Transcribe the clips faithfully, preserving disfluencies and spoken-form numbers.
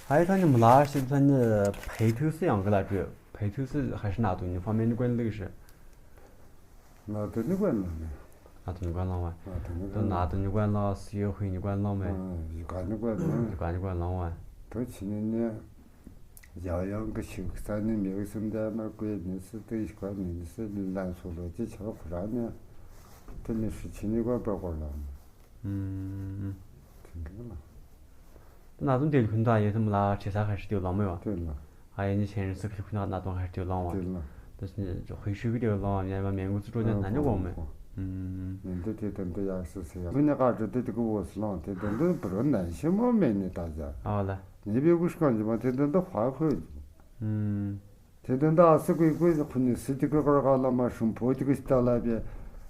还有他那么拉是他那陪头是两个来着，陪头是还是拿东西方面的管理是。那对那个那呢？啊，对，管了哇。啊，对那个。都拿东西管了，是有回你管了没？嗯，一管你管了。一管你管了哇。都去年呢，洋洋个修个三年没有什么的，那鬼没事，对一管没事，烂熟了，这巧苦啥呢？真的是去年管不管了。 ཨུམ། དེ་འདྲ་ལ། ད་ནང་དུ་འདི་ཁུན་ད་ཡེ་ཐམ་ལ་ཁྲི་ས་ཁ་ཤི་ཏེ་ལོང་མེ་བ། དེ་ལ། ཨ་ཡེ་ནི་ཆེན་རི་སི་ཁི་ཁུན་ད་ན་དོང་ཁ་ཤི་ཏེ་ལོང་བ། དེ་ལ། ད་སི་ནི་ཧུ་ཤུ་གི་ཏེ་ལོང་བ་ཉེ་བ་མེ་ངུ་ཚུ་ཏྲོ་ཏེ་ན་ནི་གོ་མེ། ཨུམ། མེ་འདི་དེ་དམ་དུ་ཡག་སི་སི་ཡག་སི་ནི་ཀ་ཏྲ་དེ་དེ་གི་འོ་སི་ལོང་དེ་དེ་འདི་བུ་རོ་ནན་ཤི་མོ་མེ་ནི་ད་ཇ། ཨ་ལ། ནི་བེ་གུ་ཤི་ཀང་ཇི་མ་དེ་དེ་འདི་ཧ་ཁོ་ཇི། ཨུམ། དེ་དོན་དག་སི་ཀུའི་ཀུའི་ཁུ་ནི་སི་ཏི་ཀི་ཀར་ཀ་ལ་མ་ཧྲིན་ཕོ་ཏི་ཀི་སི་ཏ་ལ་བེ་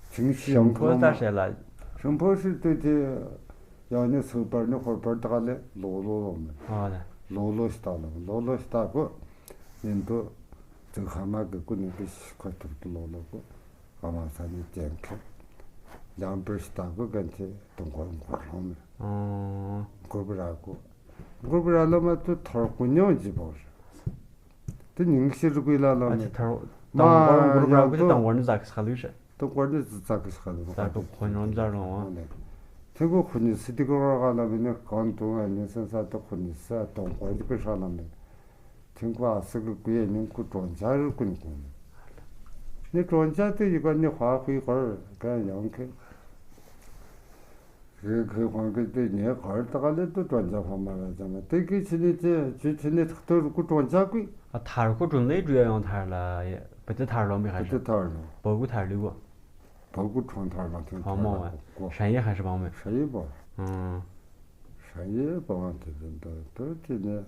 ཆིང་ཤི་ཡང་ཁོ་ལ་མ། ཧྲིན་ཕོ་སི་ཏི་ཏི་ཡང་ནི་སུ་པར་ནི་ཧོར་པར་ཏ་ལེ་ལོ་ལོ་ལོ་མེ། ཨ་ལ། ལོ་ལོ་སི་ཏ་ལ་ལོ་ལོ་སི་ཏ་ཀོ་ཉིན་དུ་ཙི་ཧ་མ་གི་ཀུ་ནི་ཀི་ཤི་ཁ་ཐུར་དུ་ལོ་ལོ་ཀོ་ཨ་མ་ས་ནི་ཅན་ཁེ་ལང་པར་སི་ཏ་ཀོ་གན་ཆེ་དུང་ཁོ་འགོར་ལོ་མེ། ཨོ། འགོར་བ་ར་ཀོ་འགོར་བ་ར་ལ་མ་ཏུ་ཐོར་ཀུ་ཉོང་ཇི་བོ་རེ། དེ་ཉིང་ཤི་རུ་ཀུའི་ལ་ལ་ཨ་ནི་ཅི་ཐར། མ་དང་པོར་འགྲོ་ཡང་གི་དུ་དང་པོར་ནི་ཛ་གི་ཤ་ལུས་ཤ། དང་པོར་ནི་ཛ་གི་ཤ་ལུས་ཛ་གི་ཁོ་ཉོན་ཛ་རང་བ། ཐེ་གོ་ཁུ་ནི་སི་ཏི་གོ་ར་ག་ལ་མི་ནི་གང་དུ་ཨ་ནི་སན་ས་དུ་ཁུ་ནི་ས་དང་པོར་གི་ཤ་ལ་མི། ཐེ་གོ་ཨ་སི་གི་ཀུའི་ནི་ཀུ་གྲོང་ཆ་རུ་ཀུ་ནི་ཀུ་ནི། ནི་གྲོང་ཆ་དེ་ཡི་ག་ནི་ཧ་ཧུའི་གར་ག་ཡང་ཁེ། རེ་ཁོས་ཁོང་གིས་དེ་ངའི་གར་ད་ག་ལེ་དུ་གྲོང་ཆ་ཕ་མ་ར་ཅང་མ་དེ་གི་ཕྱི་ནས་ཅི་ཅི་ཕྱི་ནས་ཐག་ཐོ་རུ་ཀུ་གྲོང་ཆ་ཀུའི། ཨ་ཐར་ཁོ་གྲོང་ལས་འགྲོ་ཡ་ཡང་ཐར་ལ་ཡ་བུ་དེ་ཐར་ལོ་མི་ཧ་བུ་དེ་ཤ་ཐར་ལོ། བུ་གུ་ཐར་ལུ་གོ། བུ་གུ་གྲོང་ཐར་ལ་ཐོན་ཕ་ཐར་མོ་ལ་བ་ཀོ། ཧྲན་ཡེ་ཧ་ཤ་བང་མེ། ཧྲན་ཡེ་བ། ཨང་། ཧྲན་ཡེ་བ་བང་དེ་དེ་འདི་དུ་ཅི་ནས།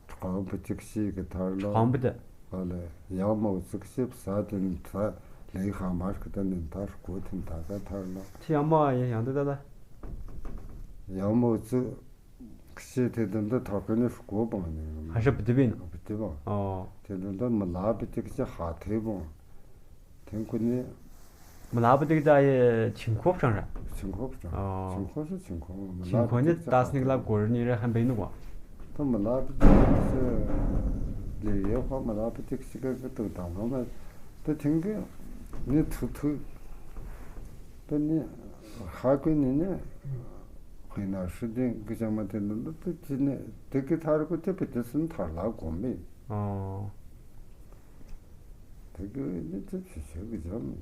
ཁམ་བུ་གཅིག་ཤེས་ཀྱི་ཐར་ལོ། ཁམ་བུ་དེ། ཨ་ལེ། ཡང་མོ་གཅིག་ཤེས་ས་དེ་ནི་ད་ལེ་ཧ་མར་ཁི་ད་ནི་ད་སྒོ་ཐིམ་ད་ག་ཐར་ལོ། ཁྱི་ཡང་མོ་ཨ་ཡ་ཡང་དེ་ད་ལ། ཡང་མོ་གཅིག་ཤེས་དེ་དེ་འདི་ཐར་གི་ནི་སྒོ་བང་ནི། ཧ་ཤ་བུ་དེ་བིན། བུ་དེ་བང་། ཨོ། དེ་འདི་འདི་མི་ལ་བུ་གཅིག་ཤེས་ཧ་ཐེ་བང་། དེང་ཁོ་ནི། མི་ལ་བུ་དེ་ད་ཡེ་ཆིང་ཁོབ་ཅང་ར། ཆིང་ཁོབ་ཅང་། ཨོ། ཆིང་ཁོབ་སུ་ཆིང་ཁོབ་མི་ལ་ཆིང་ཁོ་ནི་ད་སི་ནིག་ལ་གོར་ནི་རེ་ཧམ་པེ་ནི་གོ། ད་མི་ལ་བུ་དེ་སི་ལེ་ཡེ་ཧོ་མི་ལ་བུ་དེ་སི་ག་གི་དུ་དང་ལོ་མ་ད་དེང་གི་ནི་ཐུ་ཐུ་ད་ནི་ཧ་གི་ནི་ནི་ཧོ་ན་ཧྲི་དེང་གི་ཅང་མ་དེ་ནི་ད་དེ་ནི་དེ་གི་ཐར་གོ་དེ་བུ་དེ་སི་ཐར་ལ་གོ་མི། ཨོ། དེ་གི་ནི་ཚེ་ཆུ་ཆུ་གི་ཇམ།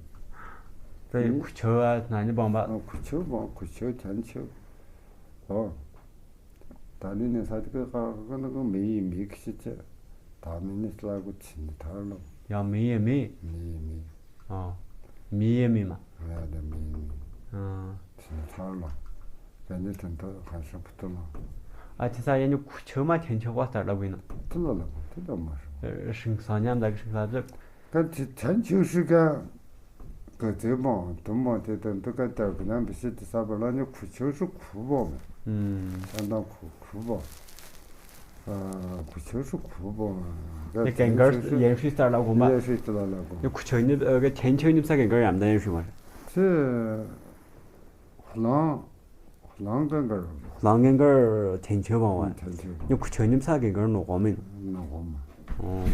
དེ་ཁུ་ཆུ་བ་ན་ནི་བང་བ། ཨ་ཁུ་ཆུ་བང་ཁུ་ཆུ་ཐན་ཆུ། ཨོ། ད་ནི་ནི་ས་དེ་གི་ཀ་ཀ་ནི་གི་མི་ཡི་མི་གི་ཤི་ཆེ། ད་མི་ནི་སླ་གུ་ཆི་ནི་ཐར་ལོ། ཡང་མི་ཡི་མི། མི་ཡི་མི། ཨོ། མི་ཡི་མི་མ། ང་ཡ་དེ་མི་ཡི་མི། ཨ། ཆི་ནི་ཐར་ལོ། ཡ་ནི་དེ་འདི་གང་ཤོག་བུ་ཏུ་ལོ། ཨ་ཅི་ས་ཡ་ནི་ཁུ་ཆུ་མ་ཐན་ཆུ་བ་ལྟར་ལ་བུ་ཡིན་ནོ། དེ་ལ་ལ་བུ་དེ་ལ་མ་ཤོག་ཧྲིང་སང་ཉམས་ད་གི་ཧྲིང་ལ་བཞག་ད་དེ་ཐན་ཆུ་ཧྲི་ཀ་ག་ཚེ་མོ་དུ་མོ་དེ་དང་དུ་ཀ་ཏར་གི་ནམ་བི་ཤི་དེ་ས་བ་ལ་ནི་ཁུ་ཆུ་ཧྲི་ཁུ་བོ་མེ། ཨུམ། ས་མདང་ཁུ་ཁུ་བོ། ཨ་ཁུ་ཆུ་ཧྲི་ཁུ་བོ་མེ། དེ་གན་གར་ཡན་ཧྲི་སྟར་ལ་གོ་མ། ཡན་ཧྲི་སྟར་ལ་གོ། དེ་ཁུ་ཆུ་ནི་ཨ་ག་ཐན་ཆུ་ནི་ས་གན་གར་ཡམ་ད་ཡན་ཧྲི་མ་རེད། ཚེ། ལང་། ལང་ཀན་གར། ལང་ཀན་གར་ཐན་ཆོས་བང་བ། ཐན་ཆོས་བང་། ཉོ་ཁུ་ཆོས་ཉིམ་ས་གན་གར་ནོ་གོ་མིན། ནོ་གོ་མ། ཨོ།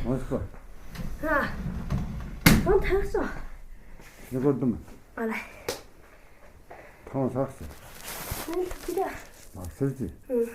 ཨོ་སི་པ། ཧ། ཐང་ཐག་སོ། ཉོ་གོ་དུམ། ཨ་ལ། ཐང་ཐག་སོ། ཨ་ལ་ཐུག་གི་ད། མ་སེར་གྱི། ཨུ།